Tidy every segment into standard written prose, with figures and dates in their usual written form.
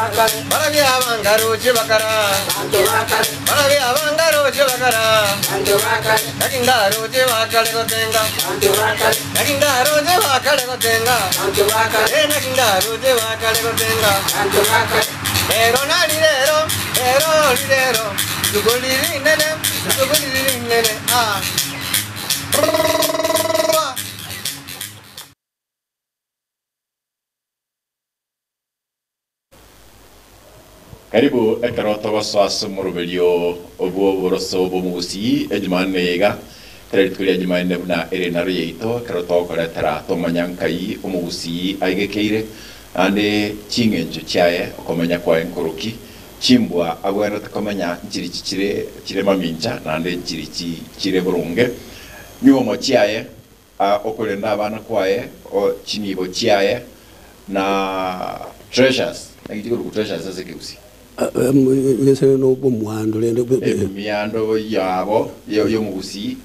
Barabia abangaroche bakara. Barabia abangaroche bakara. Naki ngaroche bakare gotenga. Naki ngaroche bakare gotenga. Eh, naki ngaroche bakare gotenga. Ero nari rero, ero rirero, rituko riri rinene, rituko riri rinene, ah. Karibu ekero togosoa ase omoroberio bw'oboroso bw'omogusii Ejumanne eye iga, kera rituko ria Jumanne buna ere enaro yaito, ekero togokoretera tomanya nkai omogusii aigekeire, naende ching'encho chiaye, okomenya kwaye nkoroki, chimbwa abwenerete komenya nchirichi chire chire mamincha naende nchirichi chire boronge, nywomo chiaye, okorenda abana kwaye, chinibo chiaye, na treasures, naki chikorokwa treasures ase ekegusii? Gese nomwando rende. Emiando yabo y'omogusii.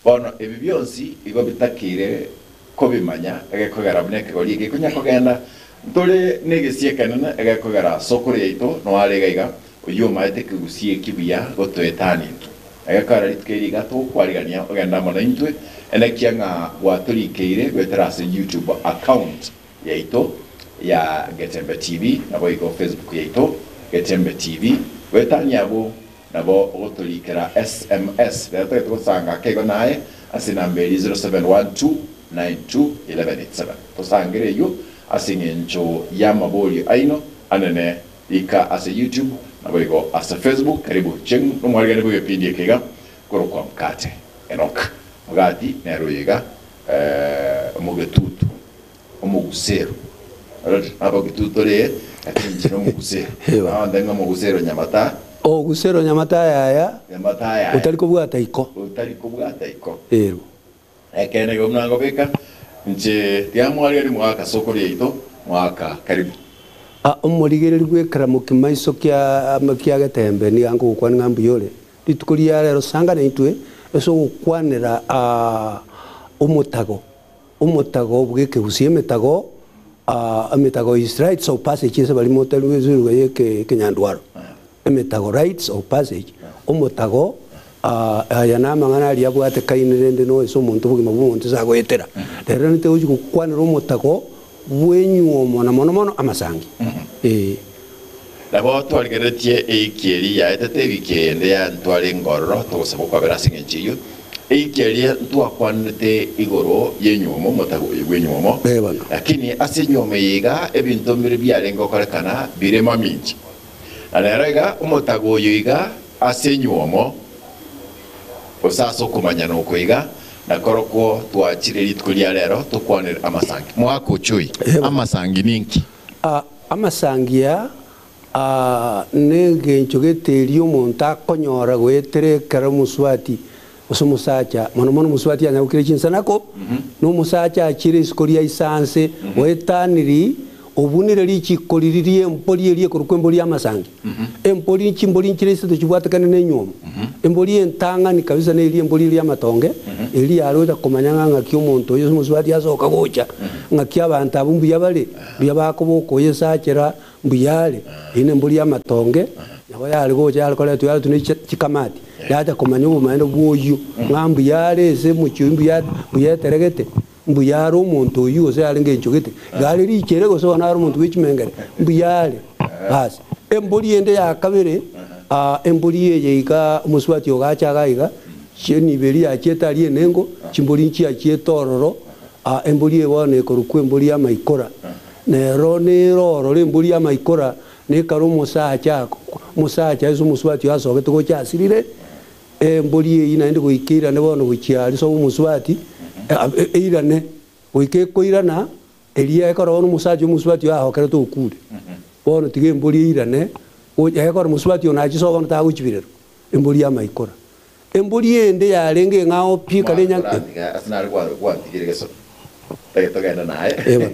Bono ebi bionsi igo bitakeire kobimanya, egekogera buna ekegori eke konya kogenda, ntore negesie ekenene egekogera sokoro yaito noare iga iga, oyio omaete ekegusii eki buya gotoetania intwe. Egekogera rituko eri iga togokwarigania ogende amo naintwe, enekia ng'a gwatorikeire goetera ase YouTube account yaito ya Getembe TV, naboigo Facebook yaito Getembe TV, goetania abwo nabo ogotorikera sms rero togete gosanga ake igo naye ase enamba eria 0712921187 tosangere eyio ase eng'encho y'amaborio aino anene Rika ase YouTube naboigo ase Facebook. Karibu cheng' nomwarigani bw'egepindi eke iga korokwa Mkate Enock. Mgati nere oyo iga omogetutu, omogusero. Ororire? Nabogetutu ore lakini inche nomogusero. Nabo ng'a omogusero nyamata. Ogusero nyamata yaya. Nyamata yaya. Otari kobwata iko. Otari kobwata iko. Ero. Ekeene igo buna ngobeka, inche tiamwarigani mwaka sokoro yaito, mwaka karibu. A Omorigereria bw'ekeramo kimaiso kia kia Getembe nigo angogokwana ng'a mbuya ore. Rituko ria rero sanga naintwe ase ogokwanera omotago, omotago bw'ekegusii, emetago emetago is rites of passage ase baria motari ase eruga ya ekenyandwaro. Emetago, rites of passage, omotago, aya namang'ana aria abwatekaine rende noe ase omonto obogima bw'omonto ase agoetera. Rero nitogochia gokwanera omotago bw'enyuomo na mono mono amasangi. Ee. Nabo twarigereretie eiki eria yaetete ewiki eyende yantware ngororo togosaba okwabera ase engencho eyio. Eiki eria ntwakwanerete igoro y'enyuomo, omotago oyo bw'enyuomo. Ee bono. Lakini ase enyuomo eye iga ebinto mbire biarenge gokorekana bire mamincha. Na rero iga omotago oyo iga ase enyuomo, gose ase okomanyana oko iga, nakorokwo twachire rituko ria rero tokwanere amasangi. Mwaka ochoi, amasangi ninki? A Amasangi aa aa nengencho gete eria omonto akonyora goetera ekero omosubati gose omosacha, mono mono omosubati anyagokire chinsanako, na omosacha achire isiko ria isanse, oetaniri, obunire richiko riria ri'embori eria ekorokwa embori y'amasangi. Embori, chimbori nchire isato chibwatekane na enywomo. Embori entang'ani kabisa neria embori eria y'amatonge, eria yare gocha komanya ng'a ng'aki omonto oyo ase omosubati asoka gocha, ng'aki abanto abwo mbuya bare, mbuya bakoboka oyo esachera, mbuya are. Eyio nembori y'amatonge, nabo yare gocha yare koretwa yaretwa ne chikamati, yacha komanya obomaene bw'oyio, ng'a mbuya are ase omochie oyio mbuya mbuya eteregete. Mbuya are omonto oyio gose are ngencho gete, iga are richere gose bono are omonto bwe chimengere, mbuya are. Basi, embori ende ya kabere, embori eye iga omosubati ogacha iga iga, chenibo eria yachiete aria enengo, chimbori nchiachiete ororo, embori eye bono ekorokwa embori y'amaikora. Nero nere ororo embori y'amaikora, nekare omosacha omosacha ase omosubati oyo asogete gocha asirire, Embori eyio naende goika eirane bono gochia aria sobo omosubati, eirane, goika ekoirana, eria ekero bono omosacha omosubati oyo agokerete okure. Bono tiga embori eirane, gocha ekero omosubati oyo nachie sobo bono tagochibirerwa, embori y'amaikora. Embori ende yarenge eng'ao pi ekare Omwana korantiga ase nare gwantigire gesomo, tari togende naye. Ee bono.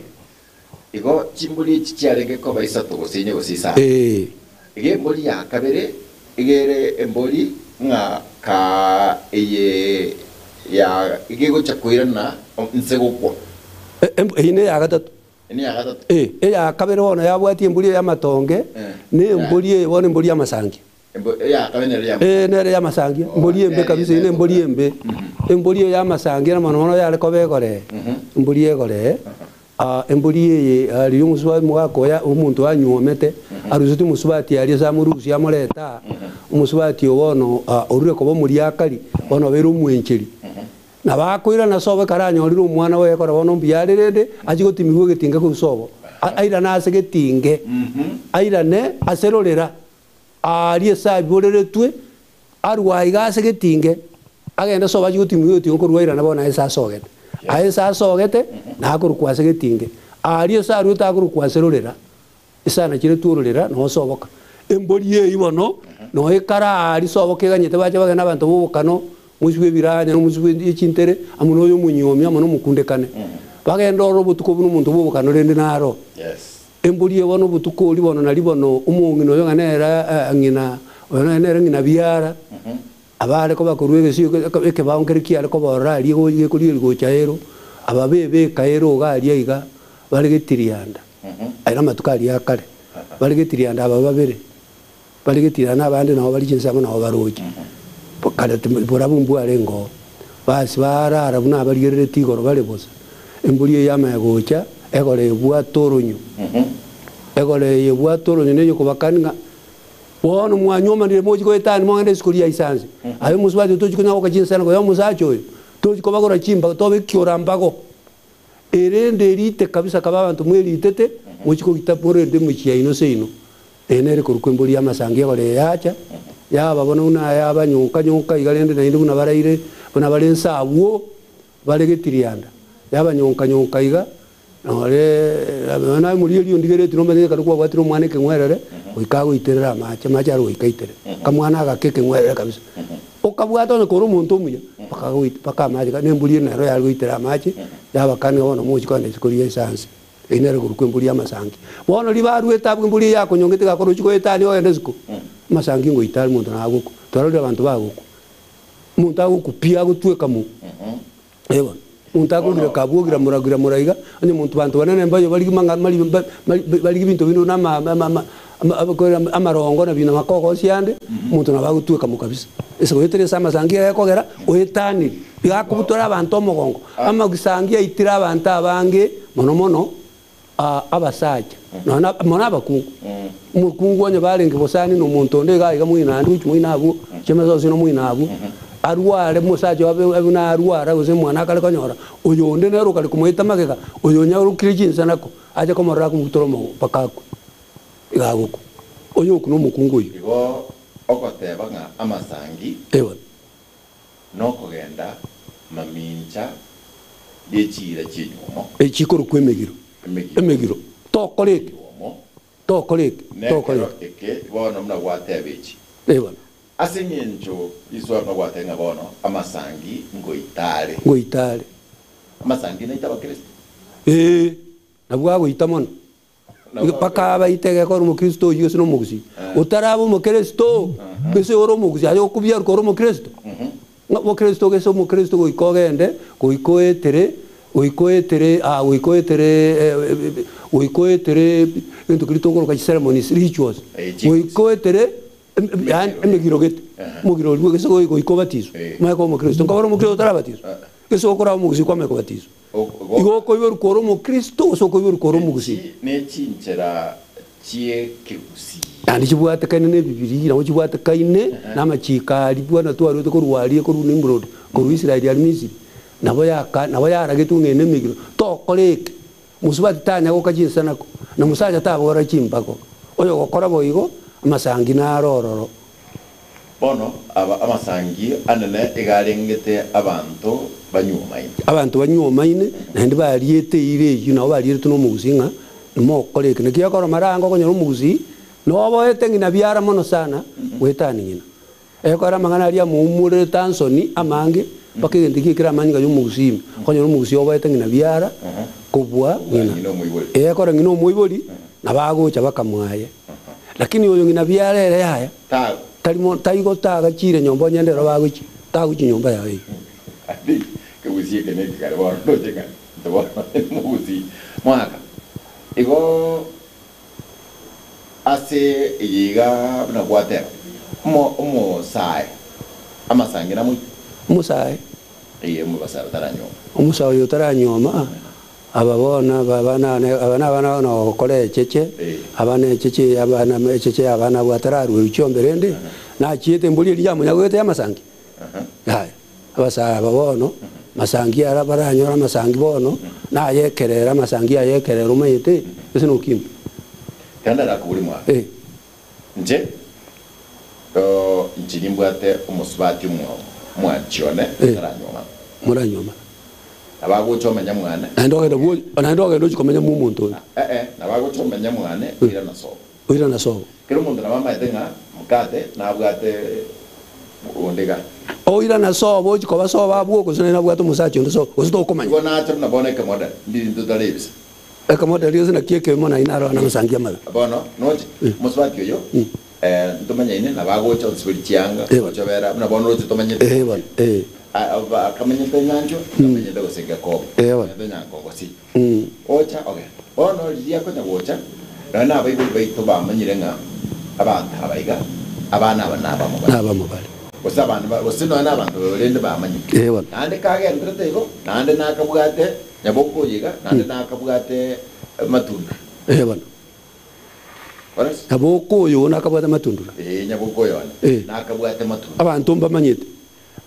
Igo chimbori echi chiarenge koba isato gose inye gose isano. Ee. Iga embori ya kabere iga ere embori ng'a ka eye ya iga egocha koirana nse gokwa. Eyio neya gatato. Ene ya gatato. Eh, eya kabere bono yabwatia embori eye y'amatonge, Eh. na embori eye bono embori y'amasangi. Embo eya kabere nere ya Eh, nere y'amasangi, embori embe kabisa eye nembori embe. Embori eye y'amasangi ere mono mono yare koba egoree, embori egoree, ah, embori eye ah riria omosubati omogaka oyo omonto anyuomete, aruseti omosubati aria ase amorusia amorete aa, omosubati oyo bono ah orure koba omoriakari, bono obeire omwencheri. Nabo akoirana ase ekero anyorire omwana oye ekero bono mbuya are rende, achie gotimigwa egetinge korwa sobo, airane ase getinge, airane ase rorera, aaria ase aiboreretwe, arwe aiga ase getinge, agende sobo achie gotimigwa egetinge korwa airane bono aye ase asogete. Aye ase asogete, na akorokwa ase getinge. Aaria ase arwete akorokwa ase rorera. Esana chiria twororera noo soboka. Embori eyio bono noo ekare aaria soboka eganyete bache bagende abanto b'obokano, moisi bw'ebiranya na omoisi bwe chintere, amo na oyo omonyiomi amo na omokundekane. Bagende ororo obotuko buna omonto bw'obokano rende naro. Embori eye bono obotuko oria bono naria bono omong'ina oyo ng'a nere ng'ina oyo nonye nere ng'ina biara, abare koba korwa egesio ekebao nkere kiare koba ororo aria gekorigereria gocha ero, aba bebeka ero iga aria iga bare getirianda. Aye namatuko aria a kare, bare getirianda aba babere, bare getirianda abande nabo bare chinsemo nabo baroche. Kare borabu mbwarenge oo. Basi barara buna abarigereretie igoro bare bosa. Embori eye yamanya gocha, egora ebwate oronyo. Egora eye ebwate oronyo neye okobakani ng'a bono mwanywomanire mochie goetania mogende isiko ria isanse. Aye omosubati oyo tochi konya goka chinsemo konya omosacha oyo, tochi kobagora chimbago tobe ekiora mbago. Erende erite kabisa kabe abanto mweritete, mochie kogita morende emechie yaino seino. Eye nere korokwa embori y'amasangi egora eyacha, yaba bono buna yaba nyonka nyonka iga rende naende buna baraire, buna bare nse abwo, bare getirianda. Yaba nyonka nyonka iga, nore nonya naye omorigereria ondigeretie nomanyete ekero kwabwatire omwana ekeng'werere, goika agoiterere amache, amache aro goika aitere. Kamwana agake ekeng'werere kabisa. Okabwata onye kore omonto omuya, mpaka goit mpaka amache na embori eye nero yare goitera amache, yabakania bono mochie kogenda isiko riria esanse. Eyio nere korokwa embori y'amasangi. Bono riria baruete abwo embori eye yakonyongete egakora ochie goetania ogende isiko, amasangi ngoita are monto nagokwa. Twarorire abanto bagokwa, omonto agokwa pi agotweka mo. Ee bono, omonto akogira kabua ogira mora gira mora iga, onye omonto banto banene mbayo barigie mang'a mari ba mari barigie ebinto binde buna ama ama ama ama abakore amarongo na buna makogosi ande, omonto nabo agotweka mo kabisa. Ase goetera ase amasangi egekogera, oetanire, iga akobutora abanto omogongo, amasangi aitire abanto abange mono mono. Abasacha, nonya mono abakungu. Omokungu onye barenge gosani na omonto onde iga iga moino naende gochia moino abwo, chiamesa gose nomoino abwo, arware omosacha oye abe buna arwara gose omwana akare konyora, oyo onde nere okare komoeta magega, oyo onye orokire chinsanako, ache komorora akomobutora omogo mpaka akwe, iga agokwa. Oyo okwo nomokungu oyio. Igo ogoteba ng'a amasangi. Eeh. Nokogenda mamincha ye chiira chi'enyuomo. Echikorokwa emegiro. Emegiro. Emegiro. Tokora eke. Enyuomo. Tokora eke. Tokora Nekero eke. eke bono buna gwateba echi. Ee bono. Ase eng'encho risoa buna gwateba ng'a bono amasangi ngoita are. Ngoita are. Amasangi naito abakristo. Ee, nabwo agoita mono. Mpaka abaite egekora omokristo oyio gose nomogusii. Otaraba omokristo, gose ore omogusii aye okobiaruka ore omokristo? Ng'a bokristo gese omokristo goika ogende, goika oetere, goika oetere ah goika oetere goika oetere egento keria tokoroka chiceremonies, rituals. Goika oetere yaani emegiro gete, omogiro oria gese goika obatiswe, omanye koba omokristo. Nkobora omokristo otarabatiswa? Gese okoraba omogusii kwamanya kobatiswa. Igo okoiborwa kore omokristo gose okoiborwa kore omogusii. Echi nechinchera chi'ekegusii. Naende chibwatekaine n'Ebibilia, nabo chibwatekaine n'amachiko aria bwana twarwete korwa aria korwa Nimrod, korwa Israeli aria Misiri, nabo yaka nabo yaragetwe ng'a ene emegiro. Tokora eke, mosubati tanya goka chinsanako, na mosacha tabora chimbago. Oyogokora boigo, amasangi naro ororo. Bono aba amasangi anene iga arengete abanto banyuomaine. Abanto banyuomaine, naende bariete eira eyio nabo barieretwe nomogusii ng'a mokore eke. Naki ekero mara ange okonyora omogusii noboete ng'ina biara mono sana goetania ng'ina. Ekero amang'ana aria amoumorerete ansoni amange mpaka egento ekio gekere amanyinga yomogusii ime. Okonyora omogusii oboete ng'ina biara kobua ng'ina. Ekero ng'ina omoibori nabo agocha bakamwaye. Lakini oyo ng'ina biara ere yaya, tari mo tari gotagachire nyomba onye ndero bagochia, tagochia nyomba yao eyio. Ande kegusii eke nekegare bono ndoche ng'a inche bono mogusii mwaka. Igo ase eye iga buna gwateba, omo omosae amasangi namoite. Omosae. Eye omobasae otaranyuoma. Omosae oyo otaranyuoma, aba bono aba abana aba nabana bono ogokora echeche, aba na echeche eye abana echeche ya abana abwo atararwerwa chiombe rende, nachiete embori eria yamonyagogete y'amasangi? Yaya. Abasae aba bono, masangi ara baranyore amasangi bono, nayekerere amasangi ayekerere omanyete, gose nokimbe. Kende arakobori mwane. Eh. Inche, oo, inche nimbwate omosubati omwao, omwanchi one, Eh. otaranyuomana. Moranyuomana. Nabo agocha omenya mwane. Naende ogende bwo, naende ogende ochia komenya mwomonto onde. Eh-eh, nabo agocha omenya mwane, oirana sobo. Oirana sobo. Kera omonto nabo amaete ng'a mokate nabwate onde iga. Oirana sobo ochia koba sobo abwo, gose naende nabwate omosacha onde sobo, gose tokomanya. Igo nacha buna bono ekemodel, ndiri ntotare ebisa. Ekemodel gose naki ekemo naye naro namasangi amabe. Bono noche mosubati oyo, ntomanyaine nabo agocha onsiberi chianga, Eh bono. ochobera buna bono roche tomanyete. Eh bono, eh. Akamenyete nyanchwa, akamenyete gose Gekobo, Eh bono. akamenyete Nyankogosi. Ocha ogenda. Bono riria akonya gocha, nonya nabaibori baito bamanyire ng'a abanto aba iga, abana aba nabamo bare. Nabamo bare. Gose abana ba, gose nonya nabanto rende bamanyire. Eh bono. Naende kagenderete igo, naende nakabwate nyaboka oyo iga, naende nakabwate matundura. Eh bono. Korese? Nyaboka oyo nakabwate matundura. Ee, nyaboka oyo one, Eh. nakabwate matundura. Abanto mbamanyete.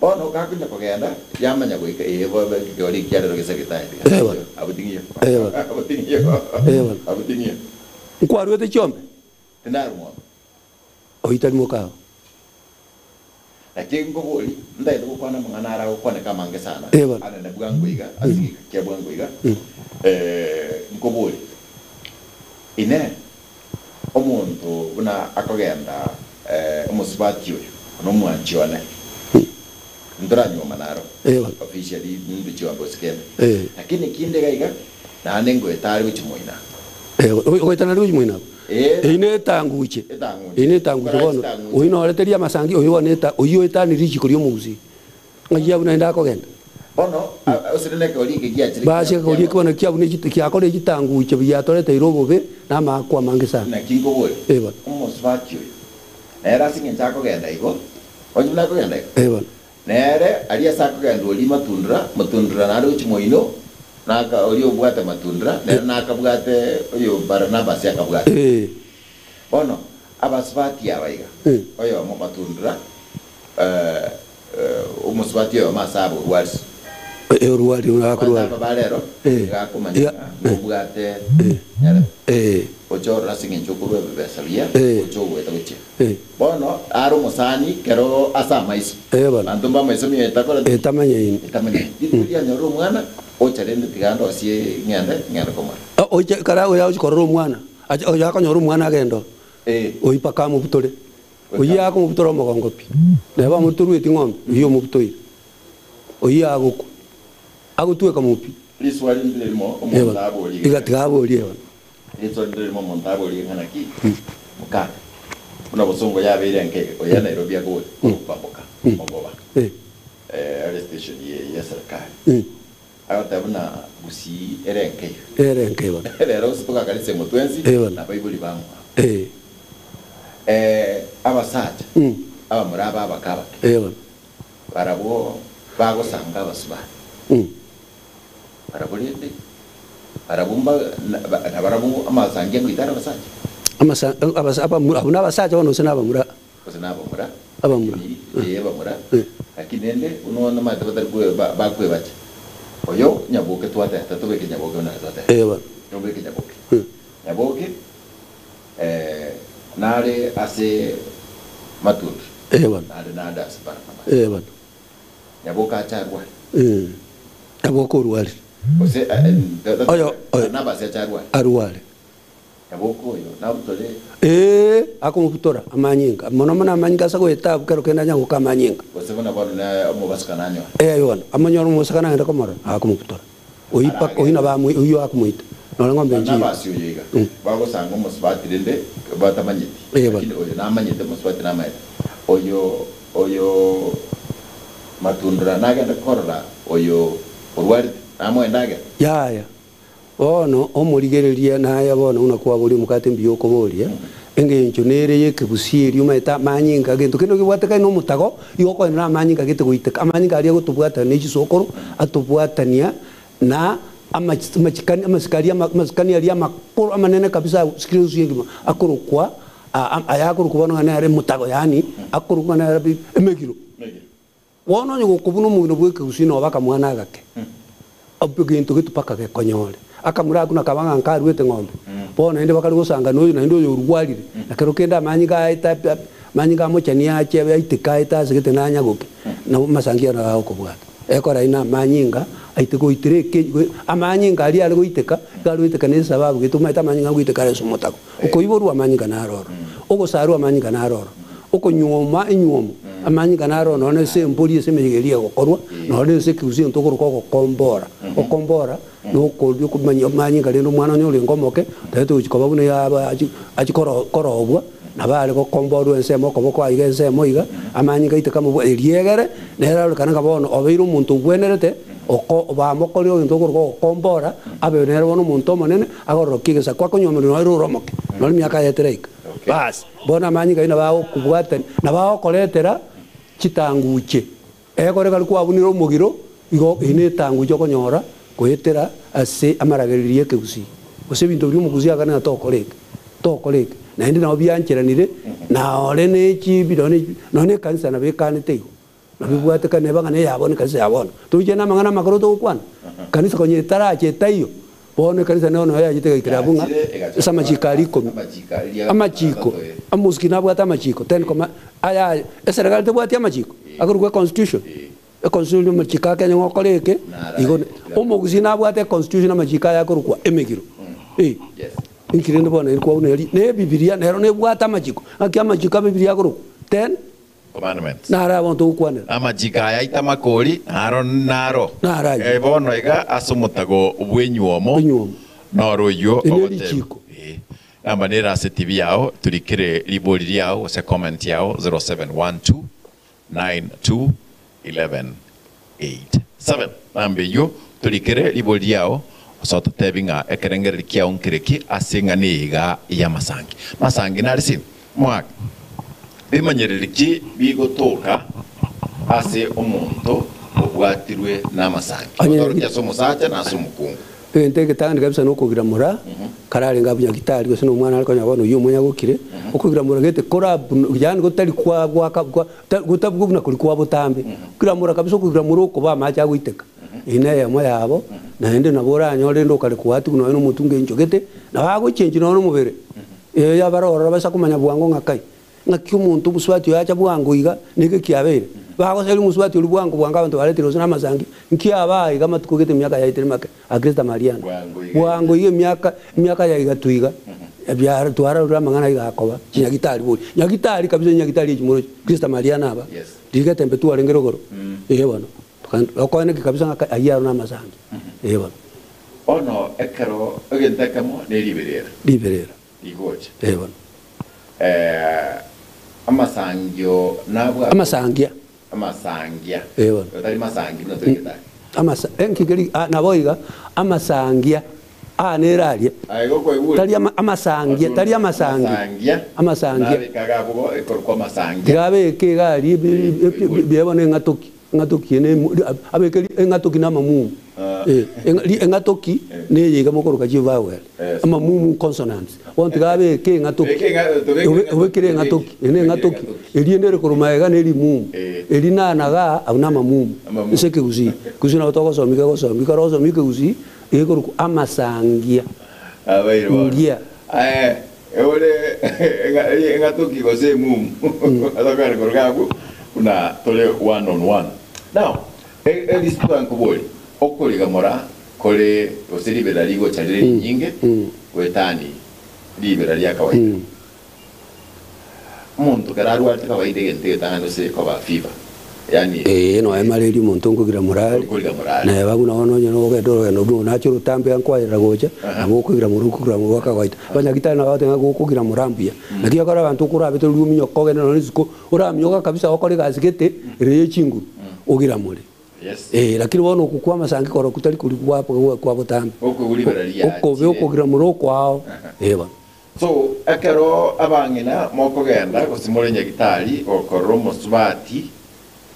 Bono gakonya kogenda, yamanya goika, ee, bobe ekegori ekiarero gese getaeti. Eh, bono. Abwo ting'iyo. Eh, bono. Abwo ting'iyo. Eh, bono. Abwo ting'iyo. Nkwaruete chiombe? Tindari ng'ombe. Oyio tari mokao. Naki nkobori, ntagete gokwana amang'ana ara agokwaneka amange sana, Eh, bono. anene bwango iga, ase egeka kia bwango iga, eh, nkobori, Inee, Omonto buna akogenda omosubati oyo nomwanchi one, ntoranyuoma naro officially nindwe chiombe gose kende, lakini kinde iga iga naende ngoeta are gochia moino aa. Ogoeta nare gochia moino abwo? Eyio netanguche, eyio netanguche bono, oyio noreteria amasangi, oyio bono oyio oetanie richiko ri'omogusii. Ng'ai abwo naende akogenda? Bono ase nekegori eke giachire Base ekegori eke bono kiabuna giakorire chitanguche biatoreteire obobe na amaakwa amange sana. Naki nkoboria, Ee bono. omosubati oyo nere ase engencho akogenda igo, onye buna akogenda igo, Ee bono. nere aria ase akogenda oria matundura, matundura naende gochia moino, naka oria obwate matundura, nere nakabwate oyo Baranabasi akabwate. Ee. Bono abasubati aba iga, oyomo matundura, Omosubati oyomo ase aba orwarire. Eh, orwarire, buna Abanto akorwara. aba ba rero Eh. nigo akomanya Iga- ng'a nobwate nyarebe. Eh, Oche orore ase eng'encho okorua ebibesa buya, Eh. oche ogoeta gochia. eh, Bono are omosani kero ase amaiso. Eh, bono. Abanto mba amaiso mioyo etakoreti ki? etamanyaini. Etamanyaini. Rituko rianyorire omwana, ocha rende tiga ndosie ng'ende, ng'ende komorora. Ah, oche kare oyo agochia korora omwana, ache oyo akonyora omwana agende oo, Eh. oyio mpaka amobutore. Oyio akomobutora omogongo pi, neba amotorweti ng'ombe, oyio omobutoire, oyio agokwa, agotweka mopi. Riswali ndire rimo omonto aborie Iga tiga aborie bono. Riswali ndire rimo omonto aborie ng'a naki mokate buna bosongo yabeire enke iga, oyo Nairobi akoboria korokwa mboka mogoba are station ye ye serikali agoteba buna Gusii ere enke iga. Ere enke bono. Rero gose togakarisia omotwe ensi Eh, bono. na abaibori bamwabo. Eh. Abasacha abamura aba abake abake Eh, bono. barabwo bagosanga abasubati barabwo rende barabwo mba na- ba- nabarabwo amasangi agoita are abasacha Amasa abasa abamura abwo nabasacha bono gose nabamura? gose nabamura Abamura. Ee abamura Eh. lakini rende buna onamaete batari kwe ba- bakwebacha oyo nyaboke twateta tobeke nyaboke buna twateta Eh, bono. tobeke nyaboke nyaboke Nare ase matunda, Eh bono. naende nande ase Barnaba. Eh bono. Nyaboke ache arware. Eh. Nyaboke orwarire. Gose Oyo- oyo- Barnaba ase ache arware. Arware. Nyaboke oyo nabutore. Ee, akomobutora amanyinga, mono mono amanyinga ase goeta abwo kero kende anya goka amanyinga. Gose buna bono ne omobasukano anyore. Eh bono, amonyore omosakano agende komorora, akomobutora. Oyio mpaka oyio nabo amoi oyio akomoita. Nore ng'ombe enchiya. Barnabasi oyo iga, bagosanga omosubati rende batamanyeti, Eh, bono. lakini oyo namanyete omosubati namaete. Oyo oyo matundura nagende korora oyo orwarete, namoe endagera. Yaya. Bono omorigereria naye bono buna kwaboria omokate mbuya okoboria, engencho nere y'ekegusia eria omanyete amanyinga, gento kende kebwatekaine na omotago, igo okoenena amanyinga gete goiteka. Amanyinga aria agotobwatania ne chisokoro, atobwatania na amach amachikani amasikari ama amasikani aria amakoro amanene kabisa asikire ense engima akorokwa aya akorokwa bono ng'a nere motago yaani akorokwa ng'a nere bi emegiro. Bono onye gokobuna omogino bw'ekegusii noba akamwana agake, egento gete mpaka gekonyore. Akamura akwo nakaba ng'a nkaruete ng'ombe, bono naende bakare gosanga noyo naende oyo orwarire, na kero kende amanyinga aete ape ape amanyinga amochani ache abe aiteke aete ase gete nanyagoke, nabo amasangi ayio nabo agokobwata. Ekora aye na amanyinga aite goitera eke amanyinga aria are goiteka, iga are goiteka na esababu gete omanyete amanyinga agoiteka are ase omotago. Okoiborwa amanyinga naro oro, ogosarwa amanyinga naro oro, okonyuoma enyuomo amanyinga naro oro, nonya ase embori ase emeyega eria egokorwa, nonya ase ekegusii egento okoroka ogokombora. Okombora nokoria okomanya amanyinga rende omwana onye orenge omoke, otagete gochia koba buna yaba achi achi koro korobwa, nabo are gokomborwa ensemo okoboko aiga ensemo iga, amanyinga aiteka amabwa erio egere, nere arorekane ng'a bono obeire omonto ogwenerete. Oko bamokorire egento okorokwa ogokombora, abe nere bono omonto omonene, agororokie egesaku akonyuomerwa nonya ore omoke, nonya emiaka yaye teraika. Baas, bono amanyinga ayio nabo agokobwatania, nabo agokoretera chitanguche. Ekero ekero kwabunire omogiro, igo eyio netanguche okonyora goetera ase amaragererio y'ekegusii, gose ebinto biria omogusii akane ng'a tokora eke, tokora eke. Naende nabo biancheranire, nore ne chibi nonye ne ekanisa nabo ekanete igo. Nabibwatekane neba ng'a neya bono ekanisa ya bono. Toichane namang'ana amakoro togokwana? Kanisa konya etaracha etaiyo, bono ekanisa nero noyo yachete egaikera abwo ng'a ase amachiko aria ikomi. Amachiko, omosiki nabwate amachiko, ten command aya aya, eserekari tebwati amachiko? Akorokwa econstitution, econstitution amachiko a Kenya ng'a okore eke, igo omogusii nabwate econstitution amachiko aya akorokwa emegiro, eh. Inki rende bono eri kwauna eri, na ebibiria nero nebwate amachiko, ng'aki amachiko a bibiria akorokwa? Ten. Commandments. Naro abanto gokwanera. Amachiko aya aito amakori naro naro. Naro ayio. Eh, bono iga ase omotago bw'enyuomo Enyuomo. noro oyio Eri ogoteba. nerichiko. Eh, namba nere ase TV yao turikire ribori riao gose comment yao 0712 92 11 87 namba eyio turikire ribori riao gose ototebi ng'a ekerengererio kiao nkereki ase eng'ana eye iga y'amasangi. Masangi nare se Mwaka. Bimanyereri ki bigotoka ase omonto obwatirwe namasangi? Onye Otorokia ase omosacha na ase omokungu. Egento egetang'ani kabisa nokogira mora, kararenge abwo nyagitari gose na omwana are konya bono oyio omonyagokire, okogira mora gete kora yaani gotari kwa gwaka gwa ta gotabwa buna koria kwa botambe. Okogira mora kabisa okogira mora okoba amache agoiteka, eyio na eyemo yabo, naende nabo oranyore rende okare koatigwa nonya na omotunga enchogete, nabo agochengi nonya na omobere. Erio abare ororo basa komanya bwango ng'a kai, ng'aki omonto omosubati oyo acha bwango iga, na eke kiabeire. Bagoseria omosubati oria bwango bwango abanto baretire gose namasangi, nki abaa iga amatuko gete emiaka yaetire make, Akrista Mariana. Bwango iga. Bwango iga emiaka, emiaka ya igatwa iga, ebiara twarorire amang'ana iga akoba, chinyagitari bori. Nyagitari kabisa chinyagitari echi moroche, Krista Mariana aba, Yes. rigetembe twarenge rogoro, eeh bono. Okoeneki kabisa ng'a kai ayio aro namasangi, eeh bono. Bono ekero egento ekemo ne riberera. Riberera. Rigocha. Ee bono. Amasangio nabwate. Amasangia. Amasangia. Ee bono. Otari masangi buna tore getari. Amasa enki keri ah nabo iga, amasangia aa nere aria. Aye igo kwaigure. Tari ama amasangia, tari amasangi. Amasangia. Amasangia. Nabeka iga abwo ekorokwa amasangia. Tiga abeke iga aria ebi bono eng'atoki. Eng'atoki eye nemo abeke ri eng'atoki na amamumu eh, ri eng'atoki neye iga mokoroka chivowel, amamumu consonants. Bono tiga abeke eng'atoki, obe obekere eng'atoki, eye ne eng'atoki, eria ende ere korwa magega ne rimumu, eri na na ga abwo na amamumu ase ekegusii. Ekegusii nabo togosomia kegosomia, ekero ogosomia ekegusii, egekorokwa amasangia, Abaire bono. ngia. Aye, ore eng'atoki gose emumu, ase korwa abwo buna tore one on one. Now, erisitwa nkoborie, okorigamora kore gose ribera rigocha rire rinyinge goetani ribera ria kawaida. Omonto kero arwarete kawaida egento egetang'ani gose koba fever, yaani Ee, nonya malaria omonto nkogira morare, Nkogira morare. neba buna bono onye nogenda orogendo buna onache orotambe iga nkwarera gocha, nabo okogira more okogira more akagoita. Abanyagitari nabo bagoteba ng'a gokogira mora mbuya. Naki ekero abanto okorabete riria ominyoke ogende nonya isiko, oraminyoka kabisa gokora egasi gete ere ye chinguru, ogira more. Yes. Eh, lakini bono okwo kwa amasangi korokwo tari koria gwa gwa kwa botambe. Okoigwa ribera riachire. Okobe okogira more okwao. Eh bono. So, ekero abang'ina mokogenda gose more nyagitari gokorora omosubati.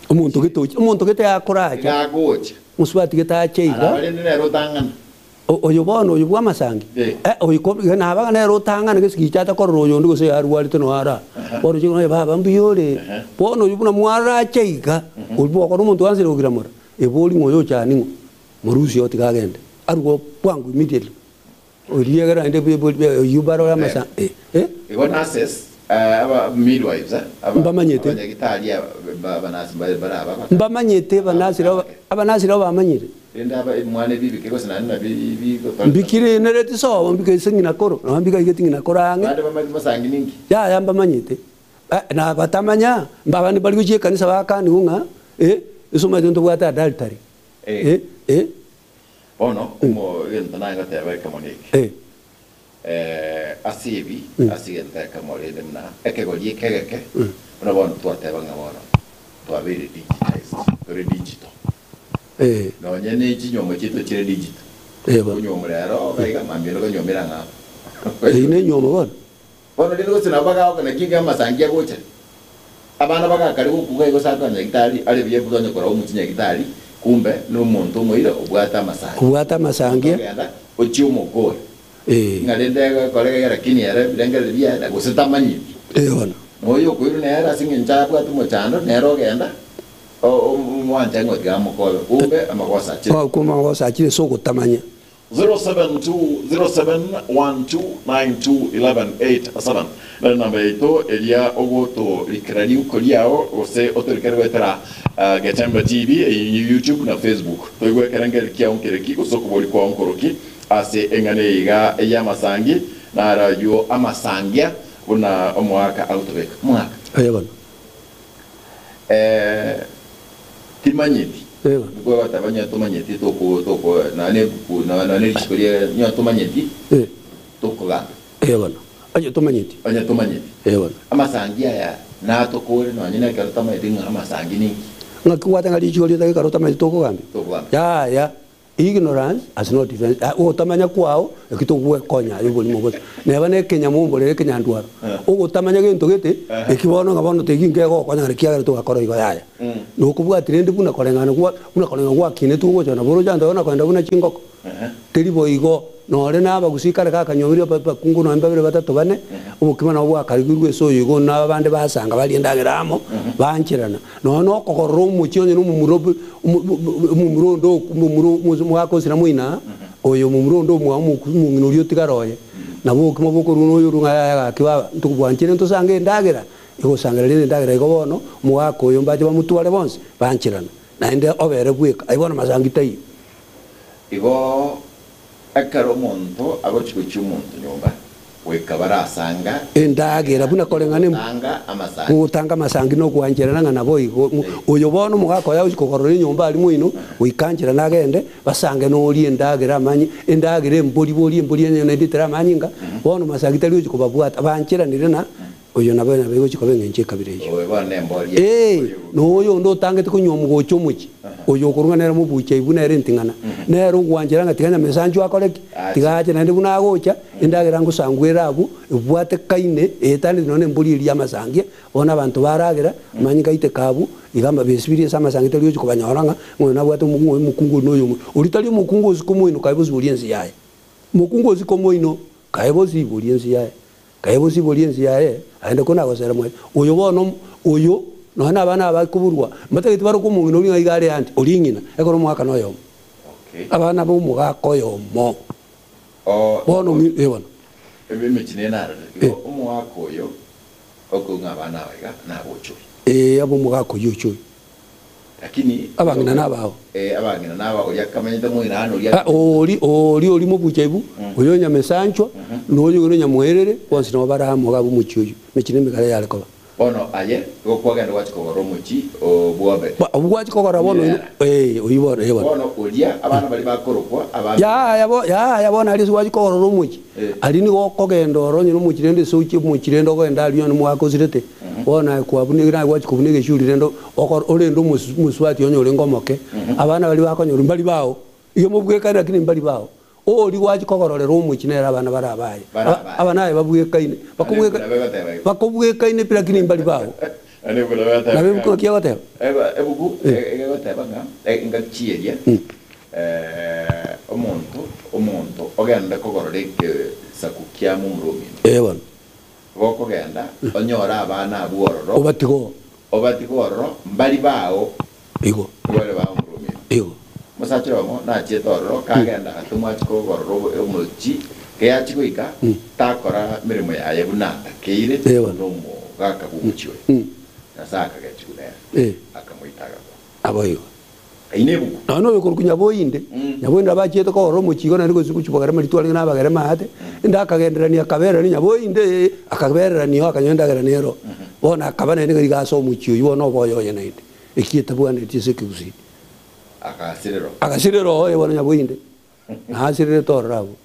Omonto gete ochi, omonto gete akoracha. Iga agocha. Omosubati gete ache iga. Araba rende nere otang'ana. Oyo bono oyo bw'amasangi, Eh. eh, oyo ko iga naba ng'a nere otang'ana gese gicha atakorora oyonde gose yarwarete noyo ara. Bono oche ng'a baba mbuya ore, bono oyio buna mwarache iga, oria bwokora omonto oansire kogira mora, ebori ng'a oyo ocha ning'o, morusie oo tiga agende. Arwe oo bwango immediately. Oria egere naende bi- bi- bi- oyio barore amasa eh, eh. Igo nurses, aba midwives, aba Mbamanyete. abanyagitari aba ba abanurse mbare bare aba abakare. Mbamanyete abanurse nabo abanurse nabo bamanyire. Rende aba mwana ebibike gose naende nabi bigotoreka. Mbikire nereti sobo mbike ase ng'ina koro, nonya mbikaigeti ng'ina koro ang'e. Bande bamanyete masangi ninki? Yaya mbamanyete. Eh, na batamanya, mbabande mbari gochia ekanisa bakanigwa ng'a eh, ase omanyete ntobwate adultery. Eh. Eh, eh. Bono omo egento naye ngoteba ekemo neke. Eh. Ase ebi, ase egento ekemo rende buna ekegori eke egeke, buna bono twateba ng'a bono twabeire digitized, tore digital. Nonye ne chinywomo chiaito chire digital. Onywomo rero iga iga, mambia onde okanywomera ng'a aba. Eyio nenywomo bono. Bono rende gose nabo bagaoka naki enga amasangi agocha, abana bagakare gokuga igo ase akanyagitari are buya tonya korwa omochie nyagitari, kumbe nomonto omoire obwate amasangi. Obwate amasangi. Ogenda ochie omokore. Ng'a rende egekore iga lakini ere ebirengererio biaye na gose tamanyeti. Ee bono. Na oyo okoirwa nere ase eng'encho abwate omochando, nere ogenda omwancha ng'a tiga amokobe, kumbe amagoso achire. Kumbe amagoso achire ase ogotamanya. 072071292117 nere namba yaito eria ogotorikera riuko riao gose otorikere goetera Getembe TV eyio YouTube na Facebook toigwe ekerengererio kiao nkereki gose okobori kwao nkoroki Ase eng'ana eye iga y'amasangi, naro ayio amasangia buna omoaka agotobeka. Omoaka. Aye bono. Eh, timanyeti. Aye bono. Niko bagoteba onye tomanyeti toko toko nonye ebuku nonye richiko ria onye tomanyeti Eh. tokogamba. Aye bono. Onye tomanyeti. Onye tomanyeti. Aye bono. Amasangi aya natokore nonye na ekero totamanyeti ng'a amasangi ninki. Ng'aki gwateba ng'a richiko ria ekero otamanyeti tokogambia? Tokogambia. Yaya. Ignorance has no defense, ogotamanya kwao eki togwekonya aye oborimo bosa. Neba na ekenyamomborere ekenyandwaro, ogotamanya gento gete, eki bono ng'a bono teki nkegokonya ng'a ekiagera togakora igo yaya. Nokobwati rende buna koreng'ana gwa buna koreng'ana gwakinetwe ogocha nabo oroche abanto baria kogenda buna chingoko. Teri boigo, nore na abagusii kare gakanywomirwe aba abakungu nonye babere batato bane, obokima nabo bwakarigirwe ase oyo igo na abande basanga baria endagera amo, baancherana. Nonya nokogorora omochie onye nomomura obe omomura onde omomura omogaka osira moina, oyo omomura onde omwabo omong'ina oria otigare oye. Nabo obokima bokorwa noyo orwa ng'a yaya gaki baba, ntokobwanchire ntosange endagera, egosangereria rende endagera igo bono, omogaka oyo mbache bamotware bonsi, bancherana. Naende obere bweka, aye bono masangi taiyo. Igo Ekero omonto agochia gochia omonto nyomba, goika barasanga Endagera, buna koreng'ana gotanga amasangi. Gotanga amasangi na ogwancherana ng'a naboigo. Oyo bono omogaka oye agochia kogorora enyomba aria moino, goika ancherane agende, basange noria endagera amanye, endagera embori boria embori enye naende etere amanyinga, bono masangi tari gochia kobabwata, bancheranire na oyo nabo nabo egochia koba eng'encho ekabira eyio. Oyo bono nembori Ee, na oyo onde otangete konywa omogocha omochie, oyo okorwa ng'a nere mobucha ibu nere enting'ana, nere ogwanchera ng'a tiga nyamesanchu akore ki? Tiga ache naende buna agocha, endagera ngosangwa ere abwo, ebwatekaine, eetaneti nonya nembori eria y'amasangia, bono abanto baragera, amanyinga aiteke abwo, iga amabesibirie ase amasangi tari gochia kobanyora ng'a ng'a oyo nabwate omo omokungu oyo na oyo omo. Oria tari omokungu osike omoino kae bosibori ense yaye. Mokungu osike omoino kae bosibori ense yaye. Kae bosibori ense yaye, aende kona-gosera mwaye. Oyo bono, oyo, nonya nabana aba bakoborwa, mbatageti barokwe omong'ina oria ng'a iga are anti, oria ng'ina, ekero omogaka noyomo. Abana b'omogaka oyomo. Bono ng'i, eh bono. Emechie nere narorire. Igo omogaka oyo okong'a abana aba iga nagocha oyo. Ee, abe omogaka oyio oche oyo. Lakini Abang'ina nabao. Eh, abang'ina naba oria akamanyete moirano oria Ah, ori ori ori mobucha ibu, oyo nyamesanchwa, na oyo oyo nyamoerere, bonsi nabo bare amo iga abwo omochie oyio, emechie na emegare yare koba. Bono aye igo kwagenda gwachia kogora omochie oo bw'Obedi. Ba, obwo gwachia kogora bono oino, Mirera. eh, oyio bono, eh bono. Bono oria abana baria bakorokwa aba Yaya bo, yaya bono aria ase gwachia kogorora omochie, Eh. aria nigo okogenda oro onye nomochie rende ase ochie omochie rende okogenda aria onye omogaka osirete. Bono aye kwabuna naye gwachia kobuna egeshuri rende okore orende omosu omosubati onye orenge omoke, abana baria bakonyorwa mbari bao, igo mobwekaine lakini mbari bao. Oria gwachia kogororera omochie nere abana bare abaye. Bare abaye. Aba naye babwekaine, bakobweka Nabo egoteba igo. bakobwekaine pi lakini mbari bao. Naende ebuku nabo egoteba Nabo ebuku ng'a- naki egoteba? Eba ebuku egoteba ng'a engaki chi'eria omonto omonto ogende kogorora egesaku kia momura omino. Ee bono. Gokogenda onyore abana abwo ororo. Obatige oo. Obatige ororo mbari bao. Igo. Bare bao momura omino. Igo. Omosacha oyomo nachiete ororo, kagenda agatomwa achie kogorora omochie, keyachia goika, takora meremo yaye buna atakeire, Ee bono. buna omogaka bw'omochie oyo. Nyasae akagechigwa nere, akamoita agakwa. Naboigo. Eyio nebuku. Nonya noyo okorokwa Nyaboinde, Nyaboinde nabo achiete kogorora omochie igo naende gose gochia bogere amarito arenge nabagere maate, ende akagenderania akabererania Nyaboinde ee, akabererania oo akanyora endagera nero. Bono akaba naende ng'a iga ase omochie oyio bono oboyo oye naende, eki etabwaneti ase ekegusii. Agasirerwa. Agasirerwa oo ee bono Nyaboinde, nasirerete ororo abwo.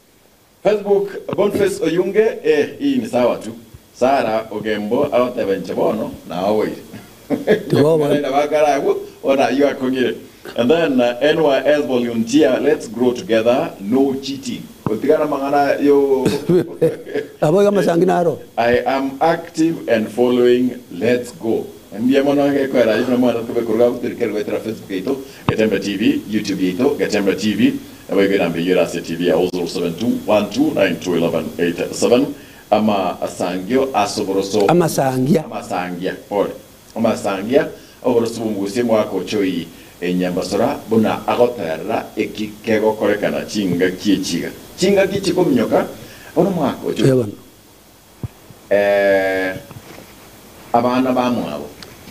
Facebook Boniface Oyunge eh hii ni sawa tu Sarah Ogembo agoteba inche bono naoboire Tibobo. Naende bakare abwo bono ayio akong'ire and then NYS volunteer let's grow together no cheating gotigana amang'ana yo Nabo iga amasangi naro. I am active and following let's go Mbuya mono gekoera ayio buna mwana tobe koruga abwo torikere goetera Facebook yaito Getembe TV YouTube yaito Getembe TV Naboigo enamba eyio ere ase TV ya 07212921187 Amasangio ase oboroso Amasangia. Amasangia, pole. Amasangia oboroso bw'omogusia omogaka ochoi enyambasora buna agoterera eki kegokorekana chingaki echi iga. Chingaki chikominyoka bono omogaka ochoi. Ee bono. Eh, abana bamwabo.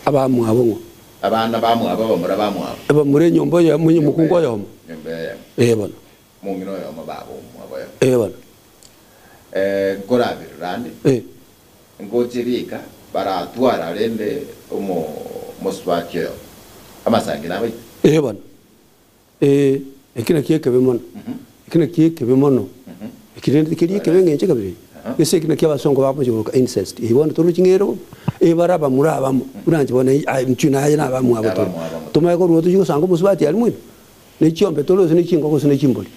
Abamwabo ng'o? Abana bamwabo, abamura bamwabo. Abamura enyomba oyomo, onye omokungu oyomo. Enyomba eyemo. Ee bono. Omong'ina oyomo baba omwabo oyomo. Ee bono. Eh, nkorabirora ande. Ee. Ngoche rika baratwara rende omo omosubati oyomo. Amasangi nabaito. Ee bono. Ee, eki nakio ekebe mono, eki nakio ekebe mono, eki rende tikeri ekebe eng'encho ekabira eye. Gese eki nakio abasongo bagocha koroka incest. Eye bono torochi ng'ere bobe, ebare abamura abamo, buna inche bono aye inchuo naye na abamwabo tore. Tomanye korwa tochie gosanga omosubati aria moino, ne chiombe tore gose ne chingoko gose ne chimbori.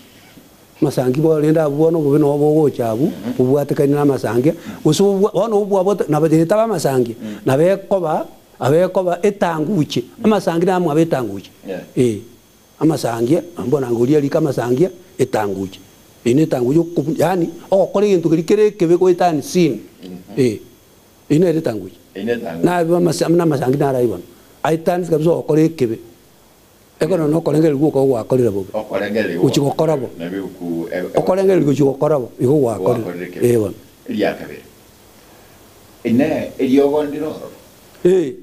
Amasangi bo rende abwo bono obobe nabo bogocha abwo, bobwatekani na amasangi, gose obwa bono obwabo nabo taba amasangi, nabo ekoba Aba ekoba etanguche, amasangi namwabe etanguche, ee, amasangia, mbona ngoria rika amasangia, etanguche. Eyio netanguche okobu yaani ogokora egento keria kere ekebe goeta unseen, ee, eyio nere etanguche. Nabe amasa buna amasangi naro aywo bono, aetanisi kabisa ogokora ekebe, ekero nokorengereria gwoka gwakorire bobe, gochia gokora bo, okorengereria gochia gokora bo, igo gwakorire, ee bono. Inee! Eriogo ndire ororo? Ee,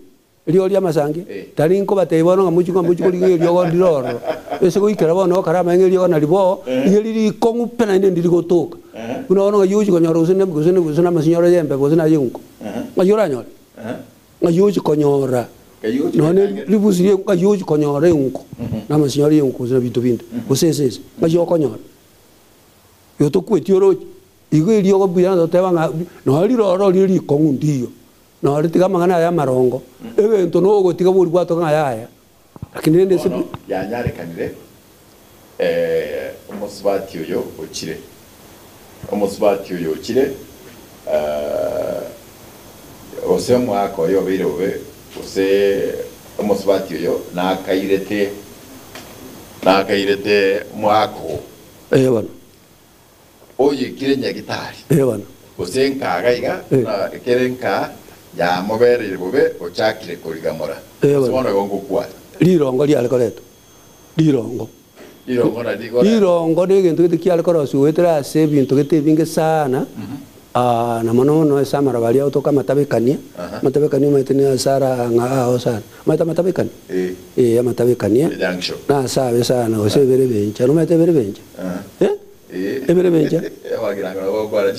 eriogo ri'amasangi. Tari nkobatebia bono ng'a mochie ng'a mochie korigia eriogo ndire ororo. Ase goikera bono okare amanye ng'a eriogo nari bo, iga rire rikong'u pi naende ndiri gotoka. Buna bono ng'ai ogochia konyora gose ne gose ne gose namasinyoro y'embe gose naye enko. Ng'ai oranyore? Ng'ai ogochia konyora nonye ne ribusi rie ng'ai ogochia konyora enko, na amasinyoro y'enko gose na binto binde, gose esese, ng'ai okonyora? Igo tokweti oroche. Igo eriogo mbuya toteba ng'a nonya riroro rire rikong'u ndiyo, nore tiga amang'ana aya amarongo, egento nogotiga bori gwatoka ng'a yaya. Lakini rende ase Bono yanyarekanire, omosubati oyo ochire, omosubati oyo ochire, gose omwaka oye obeire bobe, gose omosubati oyo nakairete, nakairete omwaka oo. Ee bono. Oyoikire nyagitari, Ee bono. gose nka iga iga, na ekere nka yamobereire bobe, ochakire korigamora. Ee Ase bono. bono igo ngokwana. Rirongo riare koretwa, rirongo. Rirongo nari rigoretwa. Rirongo negento gete kiare korosiwa goetera ase ebinto gete ebinge sana, na mono mono ase amaroba aria agotoka amatabekania, amatabekania omanyete nigo ase ara ng'a ao sana. Omanyete amatabekania? Ee. Ee, amatabekania, Ejunction. nase abe sana, gose ebere bencha. Nomanyete ebere bencha? Eh? Ebere bencha.